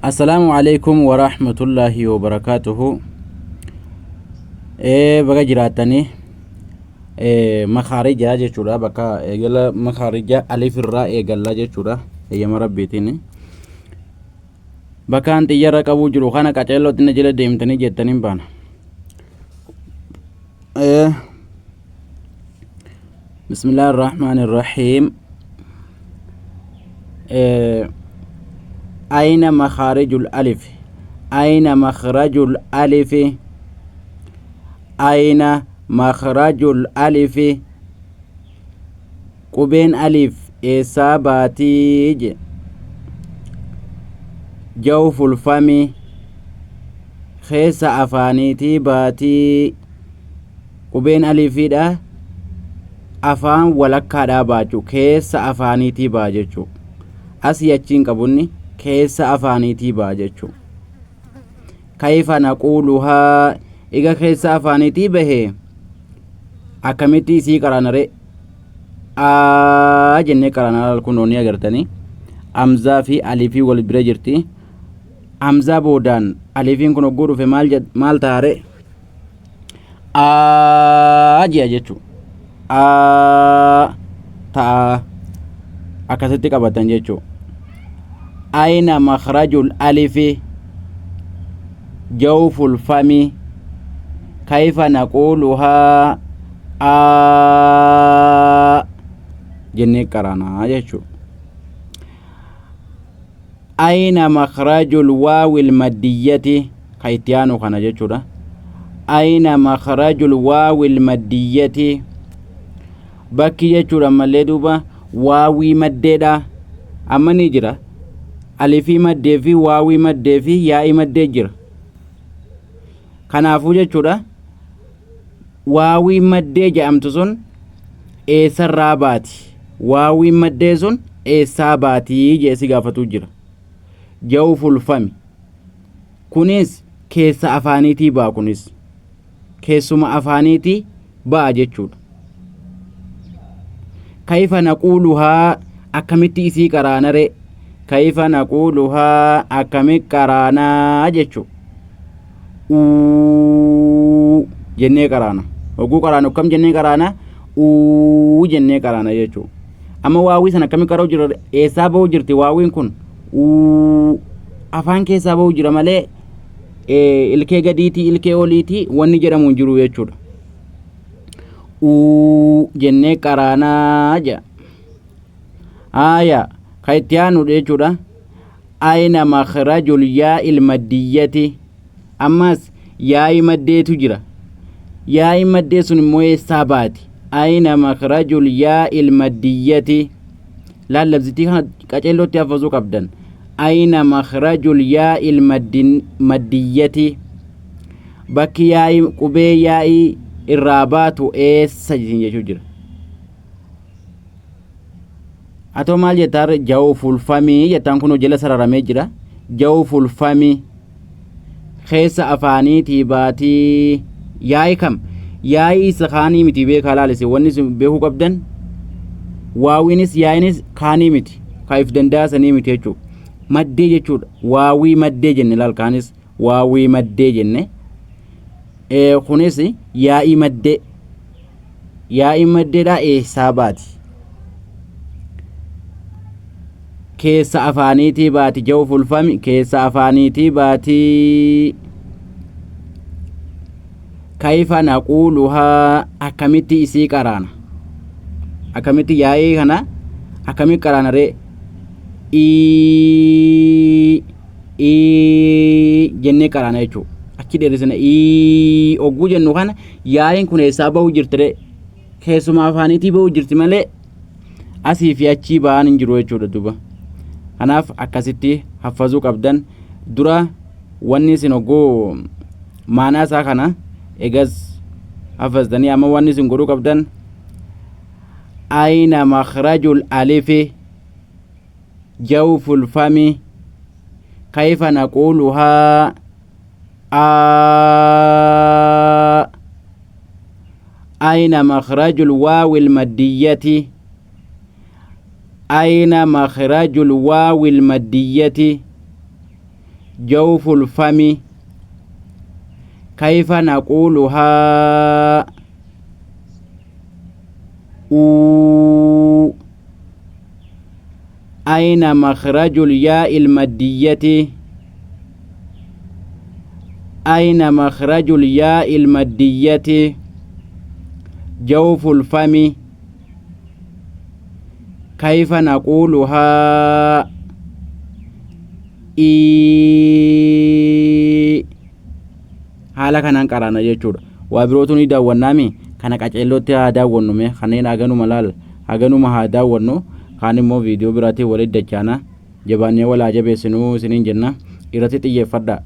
Assalaamu alaikum warahmatullaahi wabarakaatuhu. Baga jiraattanii makaarija jechuudha bakka eegala makaarija alif irraa eegalla jechuudha eeyyama rabbiitiin. Bakkaan xiyyarra qabuu jiru kana qaceellootti na jala deemtanii jettaniin baana. Bismillaahi irrahmaani irrahiim. Ayna makaarijul alif. Ayna makrajul alifi. Ayna makrajul alifi. Qubeen alif eessaa baatii je. Jawful fami. Keessa afaaniitii baatii. Qubeen aliifiidha afaan walakkaadhaa baachu keessa afaaniitii baa jechuu. Asii achiin qabunni keessa afaaniitii baa jechuu. Kayfa naquuluhaa iga keessa afaaniitii bahe akkamitti isii qaraanare aa jennee qaraanaa kunoo ni agartanii. Amzaa fi aliifii wal bira jirti. Amzaa boodaan aliifiin kun hogguu dhufe maal taare? Aa je'a jechuudha. Aa ta'a akkasitti qabatan jechuudha. Ayna makrajul alifi jawful fami kayfa naquuluhaa aa jennee qaraanaa jechuudha. Ayna makrajul waawil maddiyyati ka itti aanu kana jechuudha. Ayna makrajul waawil maddiyyati bakki jechuudha ammallee duuba waawii maddeedha. Amma ni jira. Alifii maddee fi waawii maddee fi yaa'ii maddee jira. Kanaafuu jechuudha waawii maddee jedhamtu sun eessarraa baati? Waawiin maddee sun eessaa baatii jedhee si gaafatuu jira. Jawful fami. Kunis keessa afaaniitii ba'a kunis. Keessuma afaaniitii ba'a jechuudha. Kayfa naquuluhaa akkamitti isii qaraanare? Kayfa naquuluhaa akkami qaraanaa jechuudha. Uu jennee qaraana. Hogguu qaraanu akkam jennee qaraana? Uu jennee qaraana jechuudha. Amma waawii sana akkami qara'u jira? Eessaa ba'u jirti waawiin kun? Uu afaan keessaa ba'u jira malee ilkee gadiitii ilkee oliitii wanni jedhamu hin jiru jechuudha. Uu jennee qaraanaa jedha. Haaya kan itti aanu jechuudha. Ayna makhrajul yaa'il maddiyyati. Ammas yaa'i maddeetu jira. Yaa'i maddee sun immoo eessaa baati? Ayna makhrajul yaa'il maddiyyati. Laal labsitii kana qaceellootti hafazuu qabdan. Ayna makhrajul yaa'il maddiyyati. Bakki yaa'i qubee yaa'ii irraa baatu eessa jechuu jira. Atoo maal jettaa ree? Jawful famii jettaan kunoo jala sararamee jira. Jawful famii keessa afaaniitii baatii yaa'i kam? Yaa'i isa kaanii miti beekaa laalise wanni isin beekuu qabdan waawiinis yaa'inis kaanii miti ka if danda'a sanii miti jechuudha. Maddee jechuudha. Waawii maddee jenne laal kaanis waawii maddee jenne. Kunis yaa'ii maddee. Yaa'iin maddeedhaa eessaa baati? Keessa afaaniitii baati jawful fami keessa afaaniitii baati. Kayfa naquuluhaa akkamitti isii qaraana? Akkamitti yaa'ii kana akkamitti qaraana ree? Ii ii jennee qaraana jechuudha. Achi dheerisina ii ogguu jennu kana yaa'iin kun eessaa ba'uu jirti ree? Keessumaa afaaniitii ba'uu jirti malee asii fi achii ba'aan hin jiru jechuudha duuba. Kanaaf akkasitti haffazuu qabdan dura wanni isin ogguu maanaa isaa kana egas haffaztanii amma wanni isin godhuu qabdan ayna makhrajul alifi jawful fami kayfa naquluhaa a ayna makhrajul waawil maddiyyati ayna makhrajul waawil maddiyyati Jawful fami. Kayfa naquuluhaa? Uu. Ayna makhrajul yaa'il maddiyyati? Ayna makhrajul yaa'il maddiyyati? Jawful fami. Kayfa naquuluhaa? Ii. Haala kanaan qaraana jechuudha. Waa birootu ni daawwannaami. Kana qaceellootti haa daawwannu mee kanneen haganuma laal haganuma haa daawwannu kaan immoo viidiyoo biraatiin walitti dachaana jabaannee wal haa jabeessinuu isiniin jenna irratti xiyyeeffadhaa.